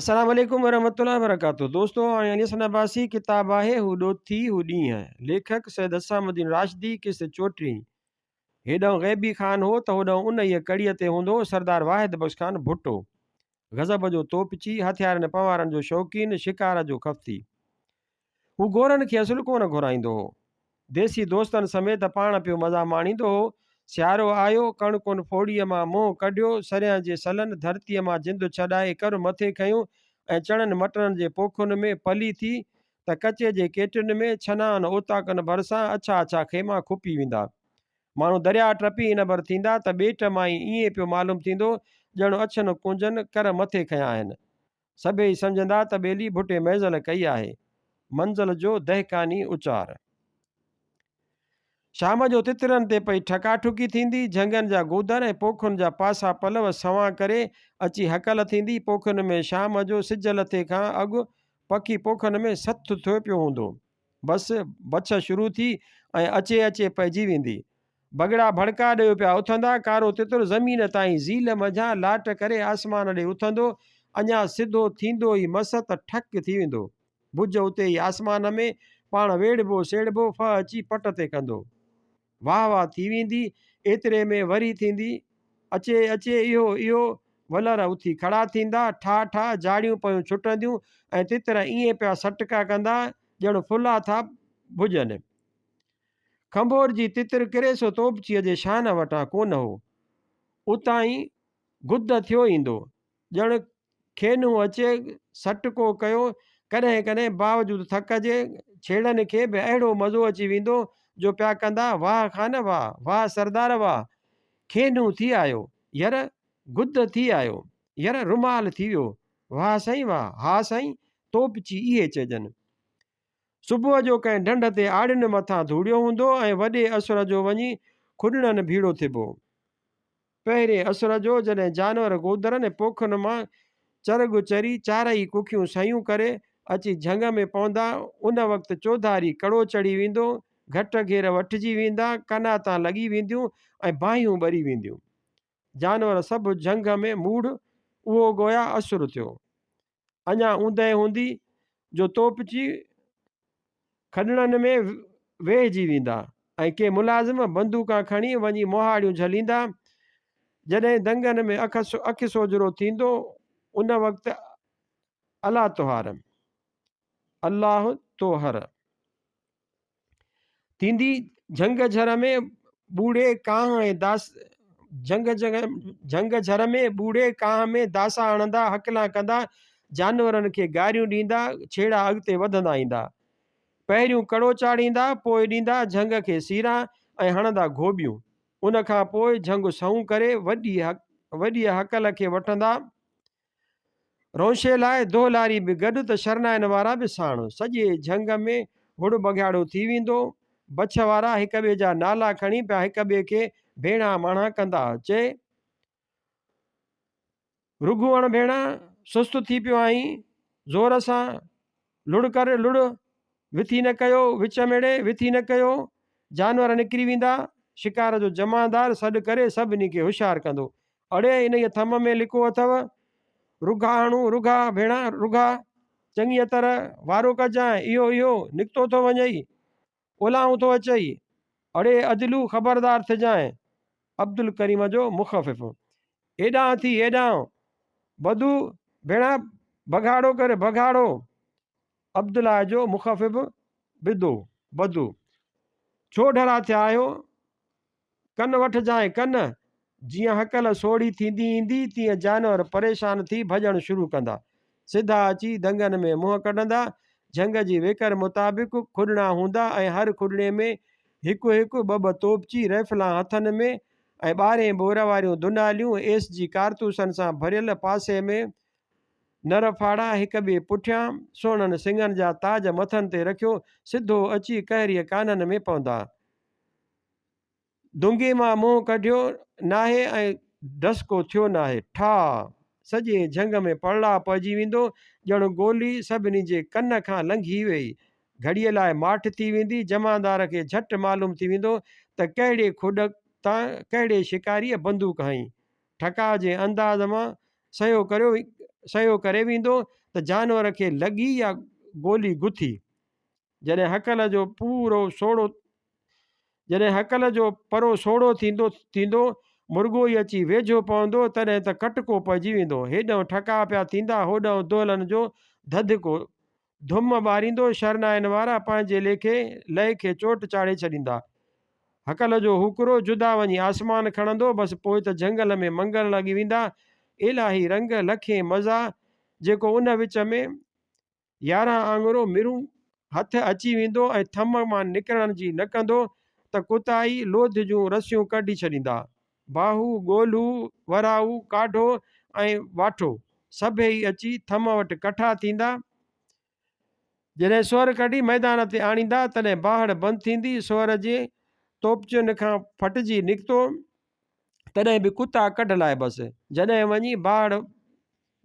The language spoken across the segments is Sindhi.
السلام عليڪم ورحمة الله وبرڪاته دوستو آئون علي حسن عباسي ڪتاب آهي هو ڏوٿي هو ڏينهن ليکڪ سيد حسام الدين راشدي قسط چوٽيهين هيڏانهن غيبي خان هو ته هوڏانهن انهيء ڪڙيء تي هوندو هو سردار واحد بخش خان ڀٽو غضب جو توپچي هٿيارن پنوارن جو شوقين شڪار جو خفتي هو گورن کي اصل ڪونه گهرائيندو هو. ديسي دوستن سميت پاڻ پيو مزا ماڻيندو هو. سيارو آيو، ڪڻڪن ڦوڙيء مان منهن ڪڍيو، سريان جي سلن ڌرتيء مان جند ڇڏائي ڪر مٿي کنيو ۽ چڻن مٽرن جي پوکن ۾ پلي ٿي ته ڪچي جي ڪيٽين ۾ ڇنائن اوطاقن ڀرسان اڇا اڇا خيما کپي ويندا. ماڻهو درياء ٽپي ان ڀر ٿيندا ته ٻيٽ مان ئي ائين پيو معلوم ٿيندو ڄڻ اڇن ڪونجن ڪر مٿي کنيا آهن. سڀيئي سمجهندا ته ٻيلي ڀٽي مئزل ڪئي آهي. منزل جو دهقاني اچار. شام جو تترن تي پئي ٺڪا ٺڪي ٿيندي، جهنگن جا گودر ۽ پوکن جا پاسا پلو سنوان ڪري اچي هڪل ٿيندي، پوکن ۾ شام جو سج لٿي کان اڳ پکي پوکن ۾ سٿ ٿيو پيو هوندو. بس بڇ شروع ٿي ۽ اچي اچي پئجي ويندي. ڀڳڙا ڀڙڪا ڏيو پيا اٿندا، ڪارو تتر زمين تائين زيل منجهان لاٽ ڪري آسمان ڏي اٿندو، اڃا سڌو ٿيندو ئي مس ته ٺڪ ٿي ويندو. ڀڄ اتي ئي آسمان ۾ پاڻ ويڙهبو سيڙهبو ڦهه اچي پٽ تي ڪندو. واهه واهه ٿي ويندي، ايتري ۾ وري ٿيندي، اچي اچي اهو اهو، ولر اٿي کڙا ٿيندا، ٺا ٺا جاڙيون پيون ڇٽنديون ۽ تتر ائين پيا سٽڪا ڪندا ڄڻ ڦلا ٿا ڀڄن. کنڀور جي تتر ڪري سو توبچيء جي شان وٽان ڪونه هو. اتان ئي گد ٿيو ايندو. ڄڻ کينهون اچي سٽڪو ڪيو. ڪڏهن ڪڏهن باوجود ٿڪ جي، ڇيڙن کي به اهڙو مزو اچي ويندو جو پيا ڪندا، واهه خان واهه، واهه سردار واهه، کينهون ٿي آيو، ير گد ٿي آيو، ير رومال ٿي ويو، واهه سائين واهه، ها سائين توبچي اهي چئجن. صبح جو ڪنهن ڍنڍ تي آڙين مٿان ڌوڙيو هوندو ۽ وڏي اسر جو وڃي کڏڻن ڀيڙو ٿيبو. پهرين اسر جو جڏهن جانور گودرن ۽ پوکن مان چرڳ چري چارئي ڪکيون سيون ڪري اچي جهنگ ۾ پوندا، ان وقت چوڌاري ڪڙو چڙهي ويندو، گهٽ گهير وٺجي ويندا، ڪناتان لڳي وينديون ۽ باهيون ٻري وينديون. جانور سڀ جهنگ ۾ موڙهه، اهو گويا اسر ٿيو. اڃا اوندهه هوندي جو توپچي کڏڻن ۾ ويهجي ويندا ۽ ڪي ملازم بندوقان کڻي وڃي مهاڙيون جهليندا. جڏهن دنگن ۾ اک سوجهرو ٿيندو، ان وقت الا توهار، الله توهر. ٿيندي جهنگ جهر ۾ ٻوڙي ڪانهه ۽ داس جهنگ جهنگ جهر ۾ ٻوڙي ڪانهه ۾ داسا هڻندا هڪلان ڪندا جانورن کي گاريون ڏيندا ڇيڙا اڳتي وڌندا ايندا پهريون ڪڙو چاڙهيندا پوء ڏيندا جهنگ کي سيران ۽ هڻندا گهوٻيون ان کان پوء جهنگ سنئون ڪري وڏي وڏيء هڪل کي وٺندا رونشي لاء دهلاري به گڏ ته شرنائين وارا به ساڻ. سڄي جهنگ ۾ هڙ بگهياڙو ٿي ويندو. بڇ وارا هڪ ٻئي جا نالا کڻي پيا هڪ ٻئي کي ڀيڻا ماڻا ڪندا. چئي، رگهو اڻ ڀيڻا، سست ٿي پيو آهين. زور سان لڙ ڪر لڙ، وٿي نه ڪيو، وچ ۾ ڙي، وٿي نه ڪيو، جانور نڪري ويندا. شڪار جو جمعدار سڏ ڪري سڀني کي هوشيار ڪندو. اڙي انهيء ٿم ۾ لڪو اٿو، رگها هڻو، رگها ڀيڻا، رگها، چڱيء طرح وارو ڪجانء، اهو، اهو، نڪتو ٿو وڃئي، اولاهون ٿو اچئي، اڙي ادلو خبردار ٿجانء، عبدالڪريم جو مخفف. هيڏانهن ٿي هيڏانهن، بدو ڀيڻا بگهاڙو ڪر بگهاڙو، عبدالله جو مخفف بدو، بدو. ڇو ڍرا ٿيا آهيو، ڪن وٺجانء ڪن، جيئن هڪل سوڙهي ٿيندي ايندي، تيئن جانور پريشان ٿي ڀڄڻ شروع ڪندا. سڌا اچي دنگن ۾ منهن ڪڍندا. جهنگ جي ويڪر مطابق کڏڻا هوندا ۽ هر کڏڻي ۾ هڪ هڪ، ٻه ٻه توبچي، رائفلان هٿن ۾ ۽ ٻارهين بور واريون دناليون ايس جي ڪارتوسن سان ڀريل پاسي ۾ نر ڦاڙا هڪ ٻئي پٺيان سهڻن سڱن جا تاج مٿن تي رکيو سڌو اچي قهريء ڪانن ۾ پوندا. دونگي مان منهن ڪڍيو ناهي ۽ ڊسڪو ٿيو ناهي. ٺاء! سڄي جهنگ ۾ پڙلاء پئجي ويندو، ڄڻ گولي سڀني جي ڪن کان لنگهي ويئي. گهڙيء لاء ماٺ ٿي ويندي، جمعدار کي جهٽ معلوم ٿي ويندو ته ڪهڙي کڏ تان ڪهڙي شڪاريء بندوق هنئي. ٺڪاء جي انداز مان سهيو ڪريو. سعيو ڪري ويندو ته جانور کي لڳي يا گولي گٿي. جڏهن هڪل جو پورو سوڙهو جڏهن هڪل جو پرو سوڙهو ٿيندو ٿيندو مرڳو ئي اچي ويجهو پوندو تڏهن ته ڪٽڪو پئجي ويندو. هيڏانهن ٺڪاء پيا ٿيندا هوڏانهن دهلن جو ڌڌڪو ڌم ٻاريندو شرنائين وارا پنهنجي ليکي لئي کي چوٽ چاڙهي ڇڏيندا. هڪل جو هوڪرو جدا وڃي آسمان کڻندو بس پوء ته جهنگل ۾ منگل لڳي ويندا. الاهي رنگ، لکين مزا، جيڪو ان وچ ۾ 11 آڱرو مرون هٿ اچي ويندو ۽ ٿم مان نڪرڻ جي نه ڪندو ته ڪتا ئي لوڌ جون رسيون ڪڍي ڇڏيندا. باهو، ڳولهو، ورائو، ڪاڍو ۽ واٺو سڀيئي اچي ٿم وٽ ڪٺا ٿيندا. جڏهن سوئر ڪڍي ميدان تي آڻيندا، تڏهن باهڙ بند ٿيندي. سوئر جي توپچين کان ڦٽجي نڪتو، تڏهن به ڪتا ڪڍ لائبس. جڏهن وڃي باهڙ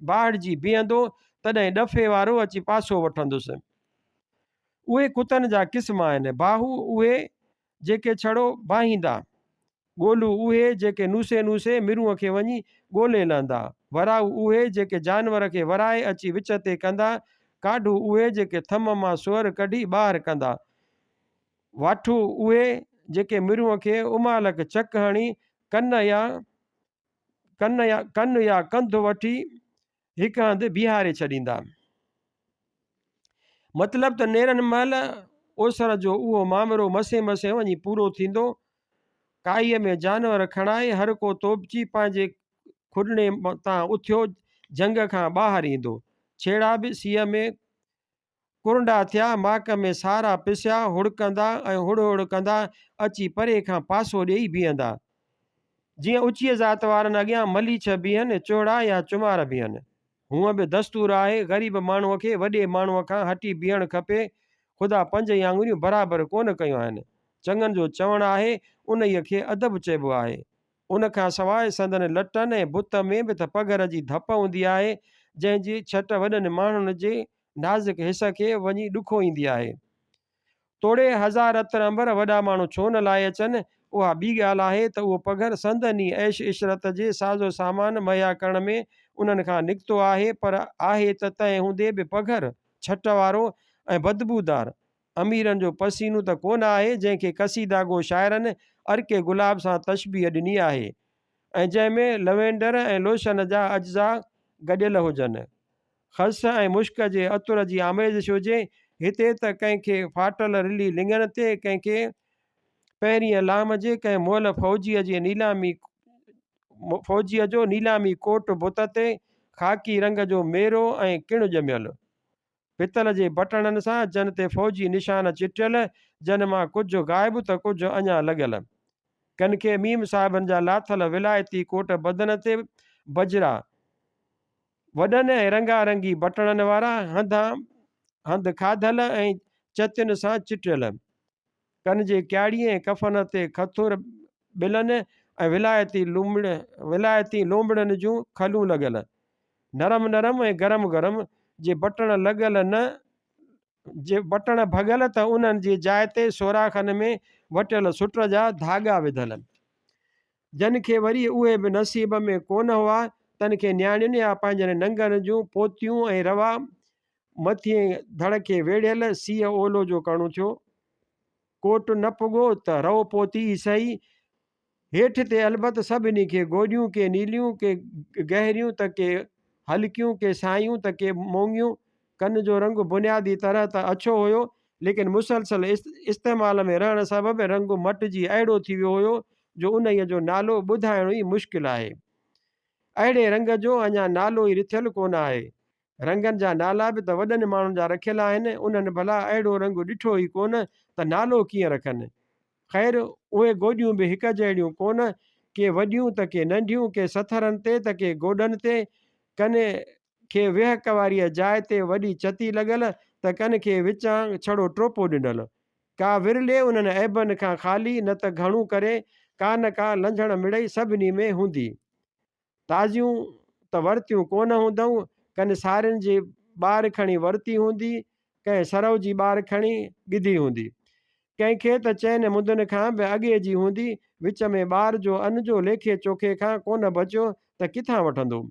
باهڙجي بيهندو، تڏهن ڏڦي وارو اچي پاسو وٺندس. اهي ڪتن جا قسم آهن. باهو اهي جيڪي ڇڙو باهيندا. ڳولهو اهي جيڪي نوسي نوسي مرونء کي وڃي ڳولي لهندا. ورائو اهي جيڪي جانور کي ورائي اچي وچ تي ڪندا. ڪاڍو اهي جيڪي ٿم مان سوئر ڪڍي ٻاهر ڪندا. واٺو اهي جيڪي مرونء کي امالڪ چڪ هڻي ڪن يا ڪن يا ڪن يا ڪنڌ وٺي هڪ هنڌ بيهاري ڇڏيندا. مطلب ته نيرن مهل اوسر جو اهو مامرو مسين مسين وڃي پورو ٿيندو. ڪاهيء ۾ جانور کڻائي هر ڪو توبچي پنهنجي کڏڻي تان اٿيو جهنگ کان ٻاهر ايندو. ڇيڙا به سيء ۾ ڪرنڊا ٿيا، ماڪ ۾ سارا پسيا، هڙڪندا ۽ هڙ هڙ ڪندا اچي پري کان پاسو ڏيئي بيهندا. جيئن اچيء ذات وارن اڳيان مليڇ بيهن، چوڙا يا چمار بيهن. هونء به دستور آهي، غريب ماڻهوء کي وڏي ماڻهوء کان هٽي بيهڻ کپي. خدا پنج ئي آڱريون برابر ڪونه ڪيون آهن. چڱن جو چوڻ آهي، انهيء کي ادب چئبو آهي. ان کان سواء سندن لٽن ۽ بت ۾ به ته پگهر جي ڌپ هوندي آهي، جنهن جي ڇٽ وڏن ماڻهن جي نازڪ حس کي وڃي ڏکوئيندي آهي. توڙي هزار عطر عنبر وڏا ماڻهو ڇو نه لائي اچن، اها ٻي ڳالهه آهي ته اهو پگهر سندن ئي عيش عشرت جي ساز و سامان مهيا ڪرڻ ۾ انهن کان نڪتو آهي، پر آهي ته تنهن هوندي به پگهر، ڇٽ وارو ۽ بدبودار، اميرن جو پسينو ته ڪونه آهي، جنهن کي قصيده گو شاعرن عرق گلاب سان تشبيهه ڏني آهي ۽ جنهن ۾ لوينڊر ۽ لوشن جا اجزا گڏيل هجن. خس ۽ مشڪ جي عطر جي آميزش هجي. هتي ته ڪنهن کي ڦاٽل رلي لڱن تي، ڪنهن کي پهرينء لام جي، ڪنهن مئل فوجيء جي نيلامي فوجيء جو نيلامي ڪوٽ بت تي، خاڪي رنگ جو ميرو ۽ ڪڻ ڄميل. پتل جي بٽڻن سان، جن تي فوجي نشان چٽيل، جن مان ڪجهه غائب ته ڪجهه اڃا لڳل. ڪن کي ميم صاحبن جا لاٿل ولايتي ڪوٽ بدن تي بجرا، وڏن ۽ رنگا رنگي بٽڻن وارا، هنڌان هنڌ کاڌل ۽ چتين سان چٽيل. ڪن جي ڪياڙي ۽ ڪفن تي کٿور ٻلن ۽ ولايتي ولايتي لومڙن جون کلون لڳل. نرم نرم ۽ گرم گرم، جي بٽڻ لڳل نه جي بٽڻ ڀڳل ته انهن جي جاء تي سوراخن ۾ وٽيل سٽ جا ڌاڳا وڌل. جن کي وري اهي به نصيب ۾ ڪونه هئا، تن کي نياڻين يا پنهنجن ننگن جون پوتيون ۽ روا مٿئين ڌڙ کي ويڙهيل سيء اولو جو ڪرڻو ٿيو. ڪوٽ نه پڳو ته رئو پوتي ئي سهي، هيٺ تي البت سڀني کي گوڏيون، ڪي نيليون، ڪي گهريون ته ڪي هلڪيون، ڪي سايون ته ڪي مونگيون. ڪن جو رنگ بنيادي طرح ته اڇو هيو، ليڪن مسلسل استعمال ۾ رهڻ سبب رنگ مٽجي اهڙو ٿي ويو هيو جو انهيء جو نالو ٻڌائڻ ئي مشڪل آهي. اهڙي رنگ جو اڃا نالو ئي رٿيل ڪونه آهي. رنگن جا نالا به ته وڏن ماڻهن جا رکيل آهن، انهن ڀلا اهڙو رنگ ڏٺو ئي ڪونه ته نالو ڪيئن رکن؟ خير اهي گوڏيون به هڪ جهڙيون ڪونه، ڪي وڏيون ته ڪي ننڍيون، ڪي سٿرن تي ته ڪي گوڏن تي، ڪن کي ويهڪ واريء جاء تي وڏي چتي لڳل ته ڪن کي وچان ڇڙو ٽوپو ڏنل. ڪا ورلي انهن عيبن کان خالي، نه ته گهڻو ڪري ڪا نه ڪا لنجهڻ مڙئي سڀني ۾ هوندي. تازيون ته ورتيون ڪونه هوندئون، ڪن سارين جي ٻار کڻي ورتي هوندي، ڪنهن سرو جي ٻار کڻي ڳڌي هوندي. ڪنهن کي ته چئن مندن کان به اڳي جي هوندي، وچ ۾ ٻار جو ان جو ليکي چوکي کان ڪونه بچيو ته ڪٿان وٺندو.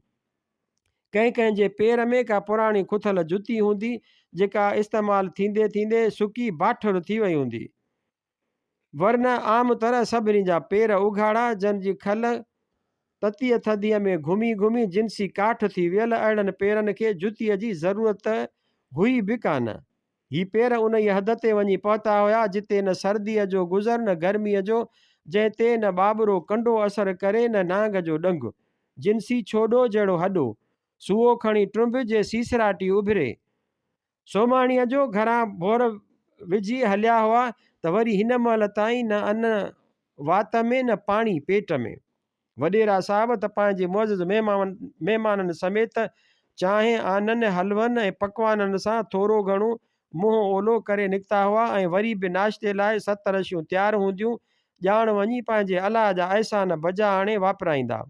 ڪنهن ڪنهن جي پير ۾ ڪا پراڻي کٿل جتي هوندي، جيڪا استعمال ٿيندي ٿيندي سڪي باٺر ٿي وئي هوندي. ورنه عام طرح سڀني جا پير اگهاڙا، جن جي کل تتيء ٿڌيء ۾ گهمي گهمي جنسي ڪاٺ ٿي ويل، اهڙن پيرن کي جتيء جي ضرورت هئي به ڪانه. هي پير انهيء حد تي وڃي پهتا هيا، جتي نه سرديء جو گذر نه گرميء جو، جنهن تي نه ٻاٻرو ڪنڊو اثر ڪري نه نانگ جو ڏنگ. جنسي ڇوڏو جهڙو هڏو. سوئو کڻي ٽنب جي سيسراٽي اڀري. سومهاڻيء جو گهران ڀور وجهي هليا هئا ته وري هن مهل تائين نه ان وات ۾ نه پاڻي پيٽ ۾. وڏيرا صاحب ته پنهنجي معزز مهمانن سميت چانهه، آنن، حلون ۽ پڪوانن سان ٿورو گهڻو منهن اولو ڪري نڪتا هئا ۽ وري به ناشتي لاء ست رشيون تيار هونديون، ڄاڻ وڃي پنهنجي الله جا احسان بجا آڻي واپرائيندا.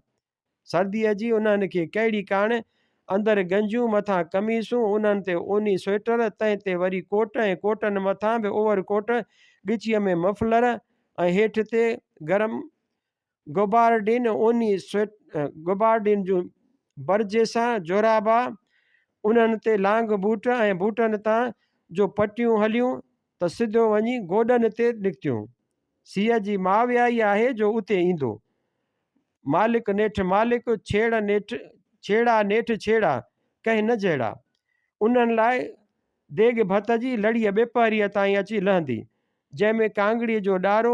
سرديء جي انهن کي ڪهڙي ڪاڻ، اندر گنجيون، مٿان قميصون، انهن تي اوني سوئيٽر، تنهن تي وري ڪوٽ ۽ ڪوٽن مٿان به اوور ڪوٽ، ڳچيء ۾ مفلر ۽ هيٺ تي گرم گوبارڊين اوني گوبارڊين جون برجيسان جورابا، انهن تي لانگ بوٽ ۽ بوٽن تان جو پٽيون هليون ته سڌو وڃي گوڏن تي نڪتيون. سيء جي ماء ويائي آهي جو اتي ايندو. مالڪ نيٺ مالڪ، ڇيڙ نيٺ ڇيڙا نيٺ ڇيڙا، ڪنهن نه جهڙا. انهن لاء ديڳ ڀت جي لڙيء ٻيپهريء تائين اچي لهندي، جنهن ۾ ڪانگڙي جو ڏارو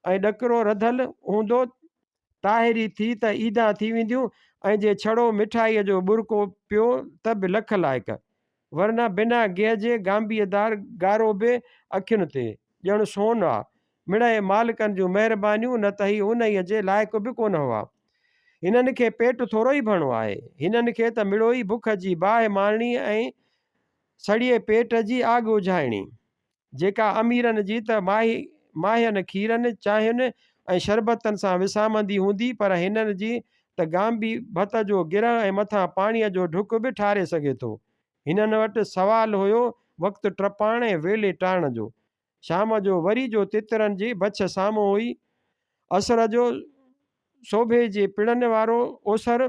۽ ڏڪرو رڌل هوندو، طاهري ٿي ته عيدان ٿي وينديون ۽ جي ڇڙو مٺائيء جو ٻرڪو پيو ته به لک لائق. ورنه بنا گيهه جي گانبيء دار گارو به اکين تي، ڄڻ سون آ. مڙئي مالڪن جون مهربانيون، نه ته هي انهيء جي لائق به ڪونه هئا. هنن کي پيٽ ٿورو ئي ڀرڻو آهي. هنن کي ته مڙوئي بک جي باهه مارڻي ۽ سڙيي پيٽ جي آڳ اجهائڻي. جيڪا اميرن جي ته ماهين کيرن، چانهين ۽ شربتن سان وسامندي هوندي پر هنن جي ته گانبي ڀت جو گرهه ۽ مٿان پاڻيء جو ڍڪ به ٺاري سگهي ٿو. هنن وٽ سوال هيو وقت ٽپائڻ ۽ ويلي ٽارڻ جو. شام جو وري جو تترن جي بڇ سامهون هئي. اسر جو سوڀي جي پڙن وارو اوسر،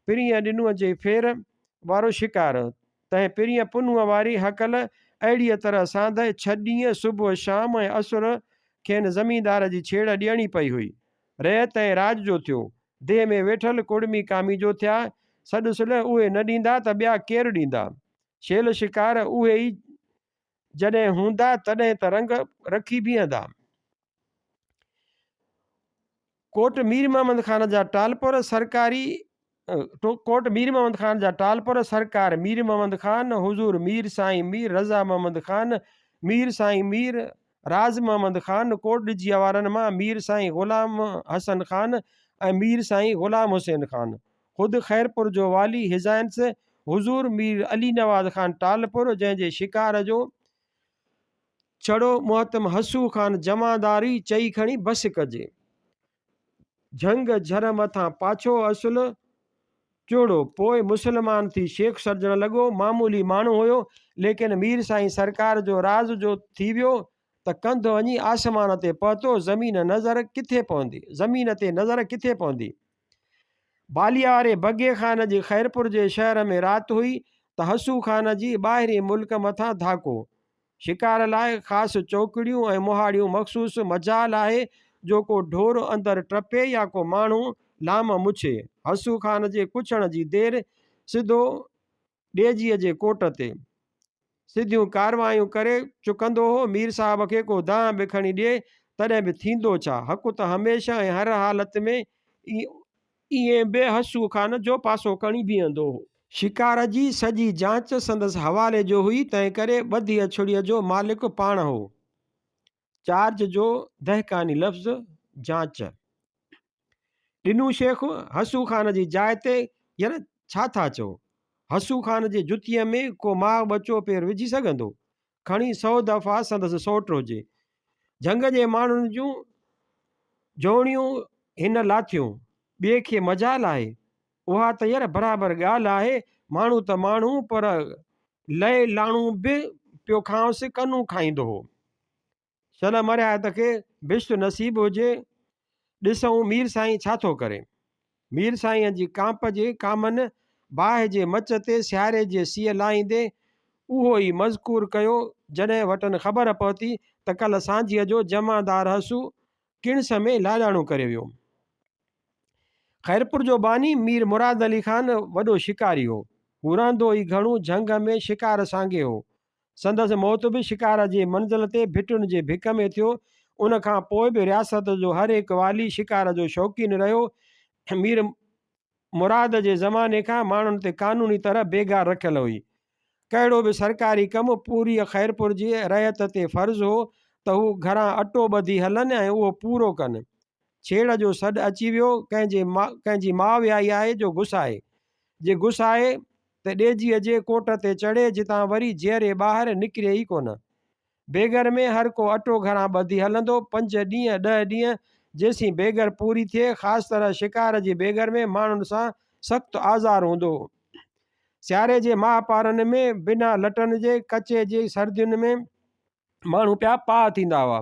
پرينء ڏنوء جي ڦير وارو شڪار، تنهن پرينء پنهونء واري هڪل، اهڙيء طرح ساندهه ڇهه ڏينهن صبح، شام ۽ اسر کين زميندار جي ڇيڙ ڏيڻي پئي هئي. رعيت ۽ راڄ جو ٿيو. ديهه ۾ ويٺل ڪڙمي ڪامي جو ٿيا. سڏ صلح اهي نه ڏيندا ته ٻيا ڪير ڏيندا؟ شيل شڪار اهي ئي جڏهن هوندا تڏهن ته رنگ رکي بيهندا. ڪوٽ مير محمد خان جا ٽالپر سرڪاري ڪوٽ مير محمد خان جا ٽالپر سرڪار مير محمد خان حضور مير سائين مير رضا محمد خان مير سائين مير راز محمد خان ڪوٽ ڏجيء وارن مان مير سائين غلام حسن خان ۽ مير سائين غلام حسين خان خود خيرپور جو والي his highness حضور مير علي نواز خان ٽالپر جنهن جي شڪار جو ڇڙو مهتم حسو خان جمعدار ئي چئي کڻي بس ڪجي. جهنگ جھر مٿان پاڇو اصل چوڙو پوء مسلمان ٿي شيخ سڏجڻ لڳو. معمولي ماڻهو هيو، ليڪن مير سائين سرڪار جو راز جو ٿي ويو ته ڪنڌ وڃي آسمان تي پهتو، زمين نظر ڪٿي پوندي، زمين تي نظر ڪٿي پوندي. باليا واري بگي خان جي خيرپور جي شهر ۾ رات هئي ته حسو خان جي ٻاهرين ملڪ مٿان ڌاڪو. شڪار لاء خاص چوڪڙيون ۽ مهاڙيون مخصوص مجال آهي جو ڪو ڍور اندر ٽپي يا ڪو ماڻهو لام مڇي. حسو خان جي ڪڇڻ جي دير سڌو ڏيجيء جي ڪوٽ تي. سڌيون ڪاروايون ڪري چڪندو هو. مير صاحب کي ڪو دانهن به کڻي ڏئي، تڏهن به ٿيندو ڇا؟ حق ته هميشه ۽ هر حالت ۾ ائين به حسو خان جو پاسو کڻي بيهندو هو. شڪار جي سڄي جانچ سندس حوالي جو هئي، تنهنڪري ٻڌيء ڇڙيء جو مالڪ پاڻ هو. چارج جو دهقاني لفظ جانچ. ڏنو شيخ حسو خان جي جاء تي ير ڇا ٿا چئو؟ حسو خان جي جتيء ۾ ڪو ماء ٻچو پير وجهي سگهندو؟ کڻي سئو دفعا سندس سئوٽ هجي. جهنگ جي ماڻهن جون جوڻيون هن لاٿيون. ٻئي کي مجال آهي؟ اها ته ير برابر ڳالهه آهي، ماڻهو ته ماڻهو پر لئي لاڻو به پيو کانئس ڪنون کائيندو هو. شل مرحيات کي بھشت نصيب هجي، ڏسون مير سائين ڇا ٿو ڪري. مير سائينء جي ڪانپ جي ڪامن باهه جي مچ تي سياري جي سيء لاهيندي اهو ئي مذڪور ڪيو، جڏهن وٽن خبر پهتي ته ڪلهه سانجهيء جو جمعدار حسو ڪڻس ۾ لاڏاڻو ڪري ويو. خيرپور جو باني مير مراد علي خان وڏو شڪاري هو. هو رهندو ئي گهڻو جهنگ ۾ شڪار سانگي هو. سندس موت به شڪار جي منزل تي ڀٽن جي ڀڪ ۾ ٿيو. ان کان پوء به رياست جو هر هڪ والي شڪار جو شوقين رهيو. مير مراد جي زماني کان ماڻهن تي قانوني طرح بيگار رکيل هئي. ڪهڙو به سرڪاري ڪم پوريء خيرپور جي رعيت تي فرض هو ته هو گهران اٽو ٻڌي هلن ۽ اهو پورو ڪن. ڇيڙ جو سڏ اچي ويو، ڪنهن جي ڪنهن جي ماء ويائي آهي جو گسائي. جي گسائي ته ڏيجيء جي ڪوٽ تي چڙهي، جتان وري جيئري ٻاهر نڪري ئي ڪونه. بيگر ۾ هر ڪو اٽو گهران ٻڌي هلندو، پنج ڏينهن، ڏهه ڏينهن، جيسين بيگر پوري ٿئي، خاص طرح شڪار جي بيگر ۾ ماڻهن سان سخت آزار هوندو هو. سياري جي ماهه پارن ۾ بنا لٽن جي ڪچي جي سردين ۾ ماڻهو پيا پاهه ٿيندا هئا.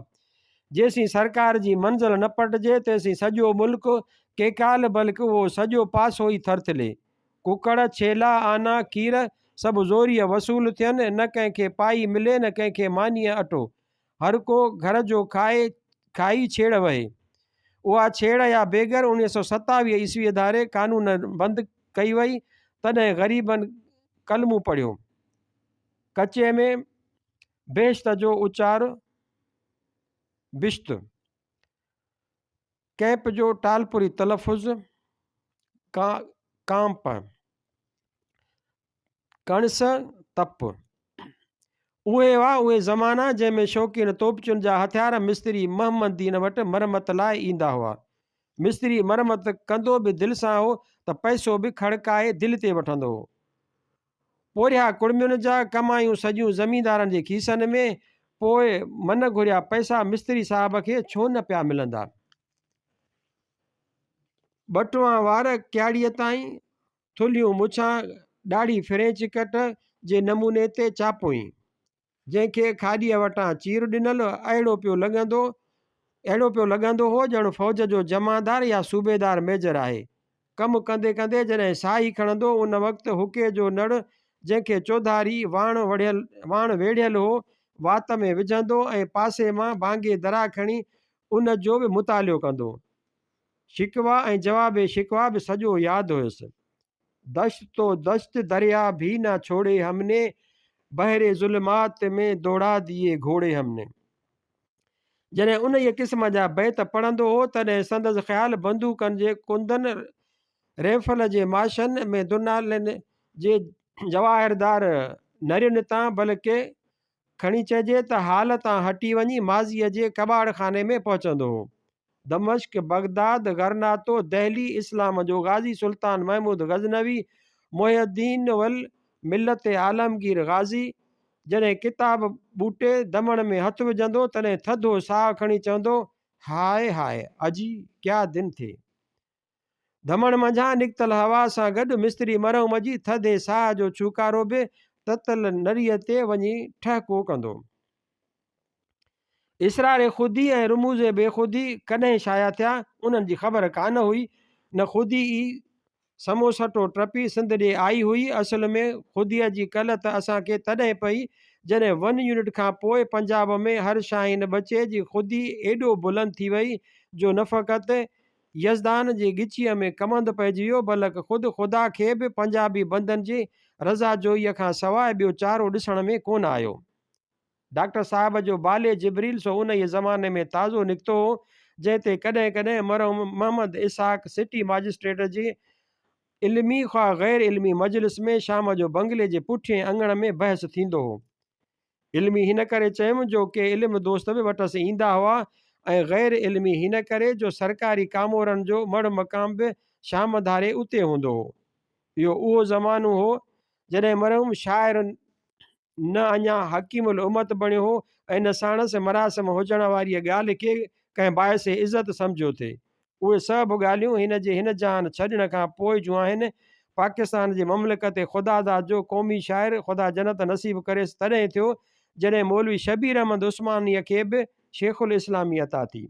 جيسين سرڪار جي منزل نه پٽجي، تيسين سڄو ملڪ ڪيڪال بلڪ اهو سڄو پاسو ئي ٿرٿلي. ڪڪڙ، ڇيلا، آنا، کير سڀ زوريء وصول ٿين، نه ڪنهن کي پائي ملي نه ڪنهن کي مانيء اٽو. هر ڪو گهر جو کائي کائي ڇيڙ وهي. اها ڇيڙ يا بيگر 1927 عيسويء ڌاري قانون بند ڪئي وئي، تڏهن غريبن ڪلمون پڙهيو. ڪچي ۾ بهشت جو اچار بشت. ڪئمپ جو ٽالپري تلفظ ڪانپ، ڪڻس، تپ. اهي هئا اهي زمانا جنهن ۾ شوقين توپچين جا هٿيار مستري محمد دين وٽ مرمت لاء ايندا هئا. مستري مرمت ڪندو به دل سان هو ته پئسو به کڙڪائي دل تي وٺندو هو. پورهيا ڪڙمين جا، ڪمايون سڄيون زميندارن جي کيسن ۾، پوء من گهريا پئسا مستري صاحب کي ڇو نه پيا ملندا. ٻٽوان وار ڪياڙيء تائين، ٿلهيون مڇان، ڏاڙهي فرينچ ڪٽ جي نموني تي چاپوئين. جنهن کي کاڏيء وٽان چير ڏنل اهڙو پيو لڳندو اهڙو پيو لڳندو هو ڄڻ فوج جو جمعدار يا صوبيدار ميجر آهي. ڪم ڪندي ڪندي جڏهن ساهي کڻندو ان وقت حقي جو نڙ جنهن کي چوڌاري واڻ وڙهيل واڻ ويڙهيل هو وات ۾ وجهندو ۽ پاسي مان بانگي درا کڻي ان جو به مطالعو ڪندو. شڪوه ۽ جواب شڪوه به سڄو ياد هيس. دشت تو دشت دريا ڀي نه ڇوڙي هم ني، بحر ظلمات ۾ دوڙا ديي گهوڙي هم ني. جڏهن انهيء قسم جا بيت پڙهندو هو، تڏهن سندس خيال بندوقن جي ڪندن، ريفل جي ماشن ۾ دنالين جي جواهردار نرين تان، بلڪه کڻي چئجي ته حال تان هٽي وڃي ماضيء جي ڪٻاڙ خاني ۾ پهچندو هو. دمشق، بغداد، غرناطو، دهلي، اسلام جو غازي سلطان محمود غزنوي، محي الدين والملت عالمگير غازي، جڏهن ڪتاب ٻوٽي دمڻ ۾ هٿ وجهندو، تڏهن ٿڌو ساهه کڻي چوندو، هاء هاء، اجي ڪيا دن ٿي. ڌمڻ منجهان نڪتل هوا سان گڏ مستري مرحوم جي ٿڌي ساهه جو ڇوڪارو به تتل نريء تي وڃي ٺهڪو ڪندو. اسرار خودي ۽ رموز بيخودي ڪڏهن شايع ٿيا، انهن جي خبر ڪانه هئي. نه خودي ئي سموسٽو ٽپي سنڌ ڏي آئي هئي. اصل ۾ خوديء جي ڪل ته اسان کي تڏهن پئي، جڏهن ون يونٽ کان پوء پنجاب ۾ هر شاهين ٻچي جي خودي ايڏو بلند ٿي وئي، جو نه فقط يزدان جي ڳچيء ۾ ڪمند پئجي ويو، بلڪ خود خدا کي به پنجابي بندن جي رضا جوئيء کان سواء ٻيو چارو ڏسڻ ۾ ڪونه آيو. ڊاڪٽر صاحب جو بالي جبريل سو انهيء زماني ۾ تازو نڪتو هو، جنهن تي ڪڏهن ڪڏهن مرحوم محمد اسحاق سٽي ماجسٽريٽ جي علمي خواه غير علمي مجلس ۾ شام جو بنگلي جي پٺئين اڱڻ ۾ بحث ٿيندو هو. علمي هن ڪري چيم جو ڪي علم دوست به وٽس ايندا هئا ۽ غير علمي هن ڪري جو سرڪاري ڪامورن جو مڙهه مقام به شام ڌاري اتي هوندو هو. اهو اهو زمانو هو جڏهن مرحوم شاعر نه اڃا حڪيم الامت بڻيو هو ۽ نه ساڻس مراسم هجڻ واريء ڳالهه کي ڪنهن باعث عزت سمجهيو ٿي. اهي سڀ ڳالهيون هن جي هن جهان ڇڏڻ کان پوء جون آهن. پاڪستان جي مملڪت خدا داد جو قومي شاعر خدا جنت نصيب ڪريس تڏهن ٿيو جڏهن مولوي شبير احمد عثمانيء کي به شيخ الاسلامي عطا ٿي.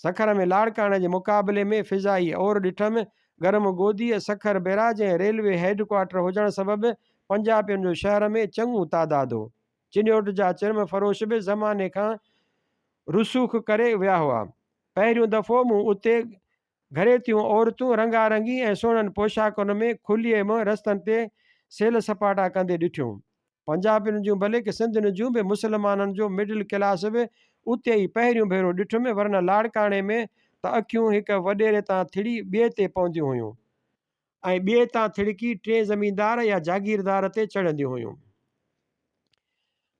سکر ۾ لاڙڪاڻي جي مقابلي ۾ فضائي اور ڏٺم. گرم گوديء، Sukkur barrage ۽ railway head quarter هجڻ سبب پنجابين جو شهر ۾ چڱو تعداد هو. چنيوٽ جا چرم فروش به زماني کان رسوخ ڪري ويا هئا. پهريون دفعو مون اتي گهريتيون عورتون رنگارنگي ۽ سهڻن پوشاڪن ۾ کليء منهن رستن تي سيل سپاٽا ڪندي ڏٺيون. پنجابين جون بلڪ سنڌين جون به مسلمانن جو مڊل ڪلاس به اتي ئي پهريون ڀيرو ڏٺم ورنه لاڙڪاڻي ۾ ته اکيون هڪ وڏيري تان ٿڙي ٻئي تي پونديون هيون ۽ ٻئي تان ٿڙڪي ٽئين زميندار يا جاگيردار تي چڙهنديون هيون.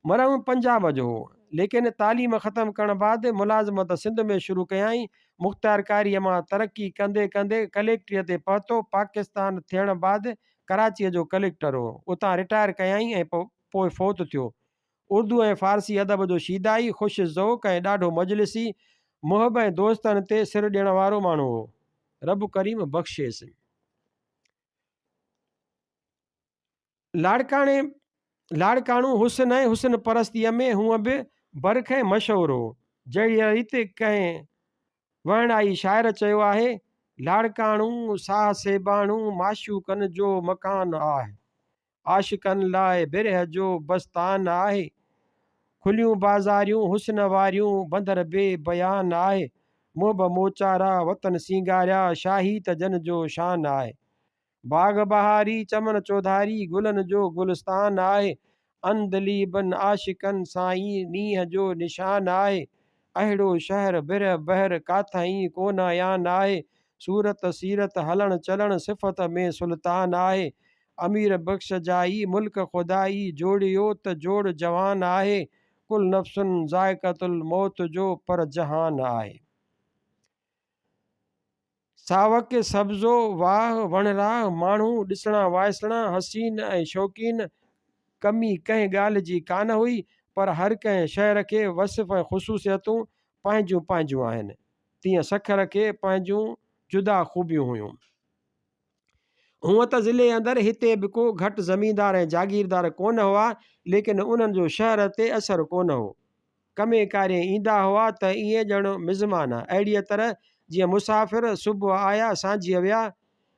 مرحوم پنجاب جو هو، ليڪن تعليم ختم ڪرڻ بعد ملازمت سنڌ ۾ شروع ڪيائين. مختيارڪاريء مان ترقي ڪندي ڪندي ڪليڪٽريء تي پهتو. پاڪستان ٿيڻ بعد ڪراچيء جو ڪليڪٽر هو. اتان رٽائر ڪيائين ۽ پوء فوت ٿيو. اردو ۽ فارسي ادب جو شيدائي، خوش ذوق ۽ ڏاڍو مجلسي، محب ۽ دوستن تي سر ڏيڻ وارو ماڻهو هو. رب ڪريم بخشيس. لاڙڪاڻي، لاڙڪاڻو حسن ۽ حسن پرستيء ۾ هونء به برک ۽ مشهور هو. جهڙيء ريت ڪنهن وهڻائي شاعر چيو آهي، لاڙڪاڻو ساهه سيباڻو معشوقن جو مڪان آهه. عاشقن لاء برهه جو بستان آهي. کليون بازاريون حسن واريون بندر بي بيان آهي. محب موچارا وطن سينگاريا شاهي ته جن جو شان آهي. باغ بهاري چمن چوڌاري گلن جو گلستان آهي عندليبن عاشقن سائين نينهن جو نشان آهي اهڙو شهر برهه بحر ڪاٿائين ڪونه عيان آهي صورت سيرت هلڻ چلڻ صفت ۾ سلطان آهي امير بخش جائي ملڪ خدائي جوڙيو ته جوڙ جوان آهي ڪل نفس ذائقة الموت جو پر جهان آهي. ساوڪ، سبزو، واهه، وڻراهه، ماڻهو، ڏسڻا وائسڻا، حسين ۽ شوقين، ڪمي ڪنهن ڳالهه جي ڪانه هئي، پر هر ڪنهن شهر کي وصف ۽ خصوصيتون پنهنجون پنهنجون آهن، تيئن سکر کي پنهنجون جدا خوبيون هيون. هونء ته ضلعي اندر هتي به ڪو گهٽ زميندار ۽ جاگيردار ڪونه هئا، ليڪن انهن جو شهر تي اثر ڪونه هو. ڪمين ڪارين ايندا هئا ته ائين ڄڻ مزمان. اهڙيء طرح جيئن مسافر صبح آيا سانجهيء ويا.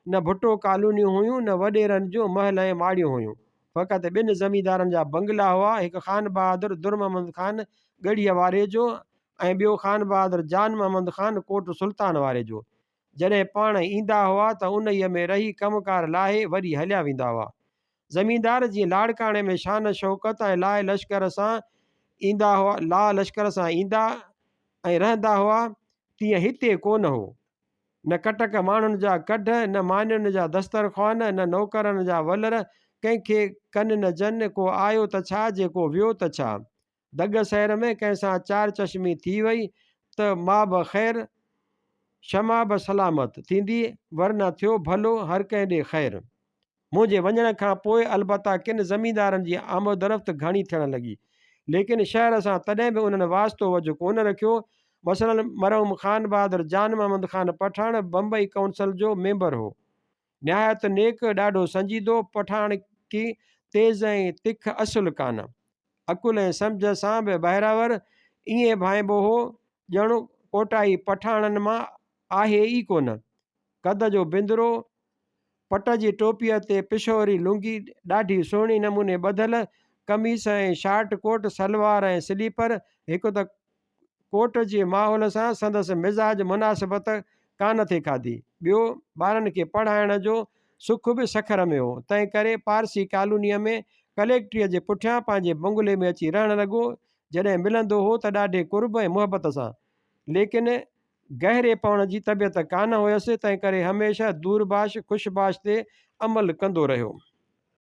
نه ڀٽو ڪالونيون هيون نه وڏيرن جون محل ۽ ماڙيون هيون. فقط ٻن زميندارن جا بنگلا هئا، هڪ خانبهادر درمحمد خان ڳڙهيء واري جو ۽ ٻيو خانبهادر جان محمد خان ڪوٽ سلطان واري جو. جڏهن پاڻ ايندا هئا ته انهيء ۾ رهي ڪم ڪار لاهي وري هليا ويندا هئا. زميندار جيئن لاڙڪاڻي ۾ شان شوڪت ۽ لاء لشڪر سان ايندا هئا لاء لشڪر سان ايندا ۽ رهندا هئا، تيئن هتي ڪونه هو. نه ڪٽڪ ماڻهن جا ڪڍ، نه مانين جا دسترخوان، نه نوڪرن جا ولر، ڪنهن کي ڪن نه جن، ڪو آيو ته ڇا جي ڪو ويو ته ڇا. دڳ سير ۾ ڪنهن سان چار چشمي ٿي وئي ته ما به خير شمع به سلامت ٿيندي ورنه ٿيو ڀلو هر ڪنهن ڏي خير. منهنجي وڃڻ کان پوء البته ڪن زميندارن جي آمدرفت گهڻي ٿيڻ لڳي. ليڪن شهر سان تڏهن به انهن واسطو وجهه ڪونه رکيو. مثلاً مرحوم خانبهادر جان محمد خان پٺاڻ بمبئي ڪائونسل جو ميمبر هو. نهايت نيڪ، ڏاڍو سنجيدو، پٺاڻڪي تيز ۽ تک اصل ڪانه. عقل ۽ سمجهه سان به بهرهور، ائين ڀانئبو هو ڄڻ ڪوٽائي پٺاڻن مان آهي ئي ڪونه. قد جو بندرو، پٽ جي ٽوپيء تي پشوري لنگي ڏاڍي سهڻي نموني ٻڌل، قميص ۽ شارٽ ڪوٽ، سلوار ۽ سليپر، هڪ ته ڪوٽ جي ماحول سان سندس مزاج مناسبت ڪانه ٿي کاڌي. ٻيو ٻارن کي پڙهائڻ جو سک به سکر ۾ هو، تنهن ڪري پارسي ڪالونيء ۾ ڪليڪٽريء جي پٺيان پنهنجي بنگلي ۾ اچي رهڻ لڳو. جڏهن ملندو هو ته ڏاڍي قرب ۽ محبت سان. ليڪن گهري پوڻ جي طبيعت ڪانه هيس، تنهن ڪري هميشه دور باش خوش باش تي عمل ڪندو رهيو.